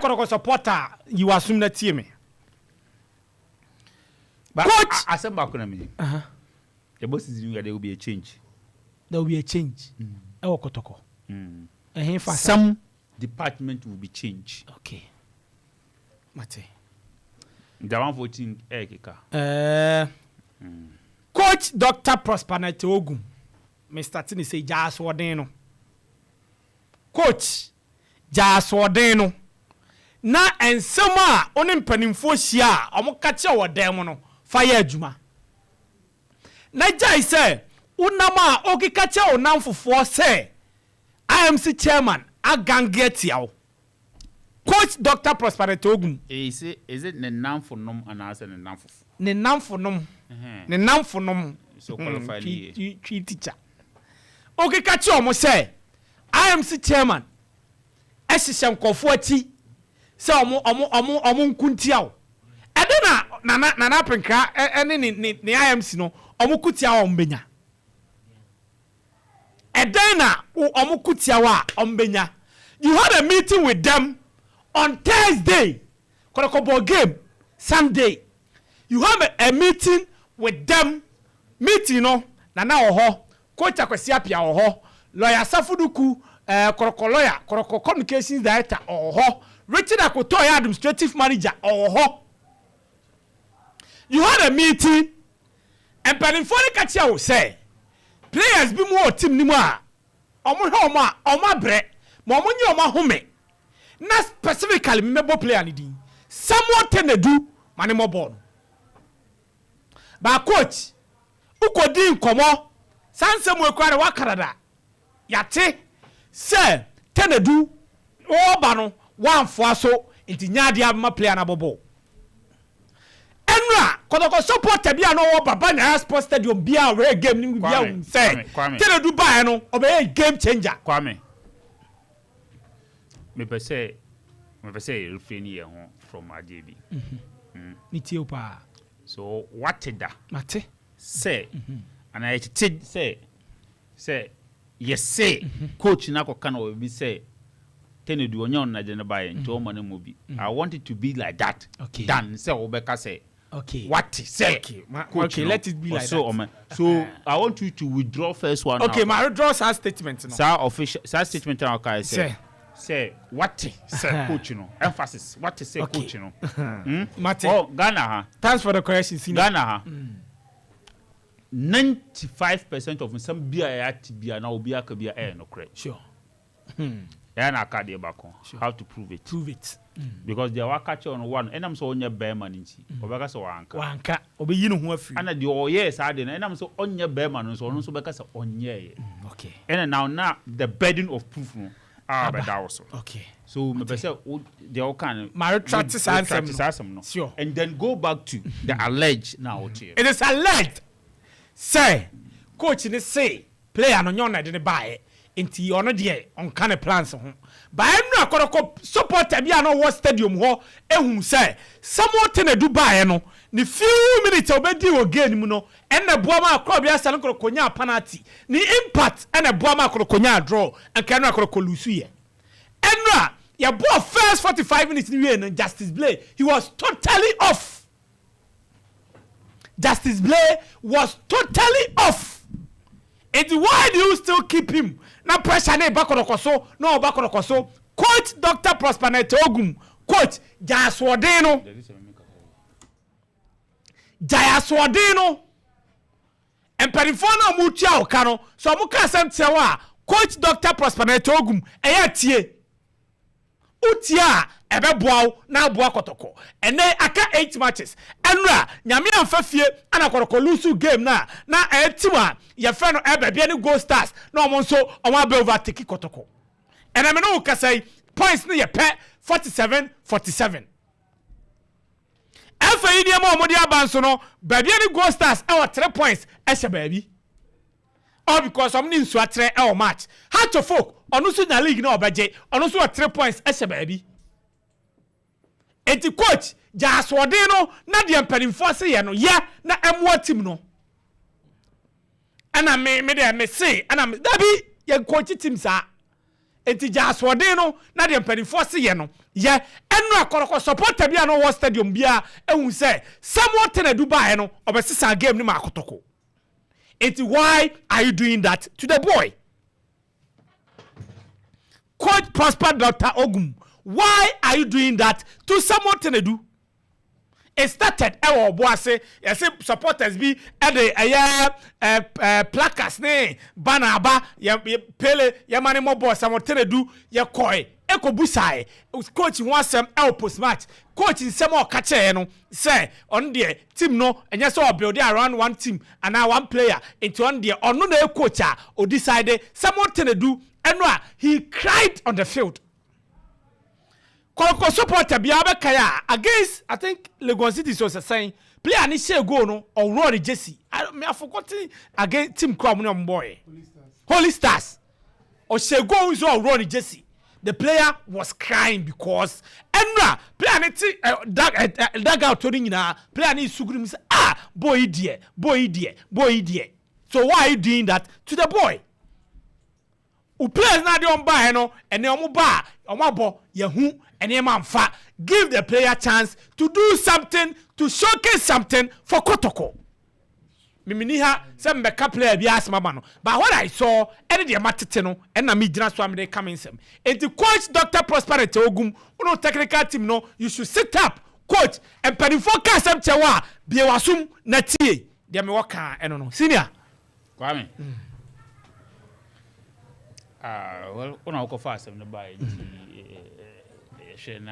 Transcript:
Kɔtɔkɔ supporter, yi w'asom na tie me. But Coach! Asɛm baako na menim. Yɛbɔ season wia, there will be a change. There will be a change ɛwɔ Kɔtɔkɔ. Ɛhe fa sa? Some department will be changed. Okay, mate. Nti amanfoɔ team ɛyɛ. Coach Dr Prosper Narteh Ogum, Mr Tini sɛ gyaa asoɔden no. Coach, gyaa asoɔden no na nsɛm a wo ne mpanimfoɔ hyia a ɔmo ka kyerɛ wɔ dan mu no, fa yɛ adwuma na gyae sɛ wonam a ɔkeka kyerɛ wo nam fofoɔ sɛ IMC chairman agange atia wo. Coach Dr Prosper Narteh Ogum. Is it ne namfo nom anaasɛ ne namfo? Ne namfo nom, ne namfo nom. So qualify ne yie. Twi teacher okeka kyerɛ ɔmo sɛ IMC chairman ɛhyehyɛ nkɔfoɔ akyi sɛ ɔmo nku ntia wo. Ɛde na Nana Apenkra ɛne ne IMC no, ɔmo ku tia wo a, ɔmo benya ɛdɛn na ɔmo ku tia wo a ɔmo benya? You had a meeting with them on Thursday. Kɔtɔkɔ game Sunday, you have a meeting with them. Meeting no, Nana wɔ hɔ, Coach Akwasi Apia wɔ hɔ, Lawyer Safuduku, Kɔtɔkɔ lawyer, Kɔtɔkɔ communications director ɔwɔ hɔ, Richard Akoto ɔyɛ administrative manager ɔwɔ hɔ. You had a meeting. Mpanimfoɔ no ka kyerɛ wo sɛ players bi mu wɔ team no mu a ɔmo hwɛ ɔmo a ɔmo abrɛ ma ɔmo nye ɔmo ahome, na specifically mmɛbɔ player no din Samuel Tenedu ma ne mɔ bɔɔl no ba. Coach, wokɔdi nkɔmmɔ saa nsɛm wɔ ekura de waka dada. Yate sɛ Tenedu wɔɔba no wɔamfoa so, nti nyaade abɛma player no abɔ bɔɔl. Ɛnura Kɔtɔkɔ supporter bi a na ɔwɔ Baba Yara Sports Stadium bi a ɔrɛ game ni bi a Kwame, sɛ Kwame, Kwame. Tenedu baeɛ no, ɔbɛyɛ game changer. Kwame, mepɛ sɛ yɛrefrɛ ni yɛn ho from adeɛ bi. Ne tie o paa. So wate da Mate. sɛ anaa yɛtete sɛ yɛse coach no akɔka no wɔ bi sɛ Tenedu ɔnyɛ ɔno nagye no baeɛ, nti ɔma no mu bi. I want it to be like that than sɛ wobɛka sɛ wate sɛ coach no, let it be like ɔsɛ that. So I want you to withdraw first one Okay, out. ma withdraw saa statement no. Saa official saa statement a ɔkae sɛ Sɛ. Sɛ wate sɛ coach no, emphasis, wate sɛ coach no. Mate. Oh, Ghana ha. Thanks for the correction, senior. Ghana ha, 95% of nsɛm bi a yɛate bia na obi aka bi a ɛyɛ nokorɛ. Ɛyɛ na aka deɛ baako, how to prove it. Prove it. Because deɛ waka kyerɛ no one, ɛnam sɛ ɔnyɛ bɛrima no nti ɔbɛka sɛ wanka. Wanka, ɔbɛyi ne ho afiri. Ana deɛ ɔyɛɛ saa deɛ no, ɛnam sɛ ɔnyɛ bɛrima no nso, ɔno nso bɛka sɛ ɔnyɛɛyɛ. Ɛna now na the burden of proof no a bɛda wo so. So mepɛ sɛ deɛ woka no Ma retract saa nsɛm retract no. saa asɛm no. And then go back to the alleged na woteɛ. It is alleged sɛ coach ne se player no nyɛ ɔna de ne baeɛ, nti ɔno deɛ ɔnka ne plans ho baeɛ. No akɔdɔkɔ supporter bi a na ɔwɔ stadium hɔ ehu sɛ Samuel Tenedu baeɛ no, ne few minutes a ɔbɛdi wɔ game mu no, ɛna boa ma akɔrɔ bi asa no kɔrɔ nya penalty. Ne impact ɛna boa ma akɔrɔ nya draw, nka ɛno akɔrɔ lose yɛ. Ɛnura yɛbɔ first 45 minutes ni wie no, Justice Blay, he was totally off. Justice Blay was totally off. Nti why do you still keep him na pressure ne ba Kɔtɔkɔ so na ɔba Kɔtɔkɔ so? Coach Dr Prosper Narteh Ogum, coach, gya asoɔden no, gya asoɔden no. Mpanimfoɔ no a wɔn tua ɔka no so, wɔn ka asɛm kyerɛ wɔ a, Coach Dr Prosper Narteh Ogum, ɛyɛ tie wotie a, ɛbɛboa wo na aboa Kɔtɔkɔ. Ɛnɛ aka eight matches. Ɛnura Nyame amfa fie ana Kɔtɔkɔ lose game na ɛyɛ team a yɛfrɛ no ɛbɛbia ne Gold Stars na ɔmo nso ɔmo abɛ overtake Kɔtɔkɔ. Ɛnna mi ne wo kasa yi, points no yɛ pɛ, 47 47. Ɛfɛ yi nneɛma a wɔde aba nso no, Bibiani ne Gold Stars ɛwɔ 3 points ɛhyɛ baabi, all because ɔmo ne Nsuatrɛ ɛwɔ match. Hearts of Oak, ɔno nso nya league na ɔbɛgye, ɔno nso wɔ 3 points ɛhyɛ baabi. Eti coach, gya asoɔden no na deɛ mpanimfoɔ se yɛ no yɛ na ɛmoa team no. Ɛna me deɛ me se ɛna me dabi yɛ coach team saa. Nti gya asoɔden no na deɛ mpanimfoɔ se yɛ no yɛ. Ɛno akɔrɔkɔ supporter bi a na ɔwɔ stadium biara ehu sɛ Samuel Tenadu baeɛ no, ɔbɛsesa game no ma Akotɔkɔ. Nti why are you doing that to the boy? Coach Prosper Dr Ogum, why are you doing that to Samuel Tenadu? It started ɛwɔ ɔbo ase. Yɛsɛ supporters bi ɛde ɛyɛ ɛ ɛ placards ne banner aba yɛ yɛ pele yɛma ne mɔbɔ Samuel Tenadu. Yɛ kɔɛ ɛkɔ busae coach ho asɛm ɛwɔ post match. Coach nsɛm a ɔka kyerɛ no sɛ ɔno deɛ, team no ɛnyɛ sɛ ɔbuild around one team anaa one player, nti ɔno deɛ, ɔno na yɛ coach a ɔdecide. Samuel Tenadu ɛno a, he cried on the field. Kɔkɔ supporter biara bɛkae a, against, I think, Legon City, so sɛ sɛn player ne hyɛ goal no, ɔwurɔ ne jersey. I forgotten against team kura ɔmo ne ɔmo bɔɔyɛ, Holy Stars. Ɔhyɛ goal nso, ɔwurɔ ne jersey. The player was crying because ɛnura player ne ti ɛ dag ɛ ɛ dugout to ne nyinaa, player ne suguru mu sɛ, "Ah, boy yi deɛ, boy yi deɛ, boy yi deɛ." So why are you doing that to the boy? O players na de ɔmo baeɛ no, ɛnɛ ɔmo ba a, ɔmo abɔ yɛhu nneɛma nfa. Give the player chance to do something, to showcase something for Kotoko. Mimini ha sɛ mbɛka player bi asɛm aba no, but what I saw ɛne deɛ matete no, ɛna mi gyina so a mede ka me nsɛm. Nti Coach Dr Prosper Narteh Ogum, wono technical team no, you should sit up. Coach, mpanimfoɔ ka asɛm kyɛw a, bie wasom na tie deɛ mewɔ kaa. Ɛno no, senior. Kwame, ah, well, wona wokɔfa asɛm no baeɛ nti yɛhwɛ na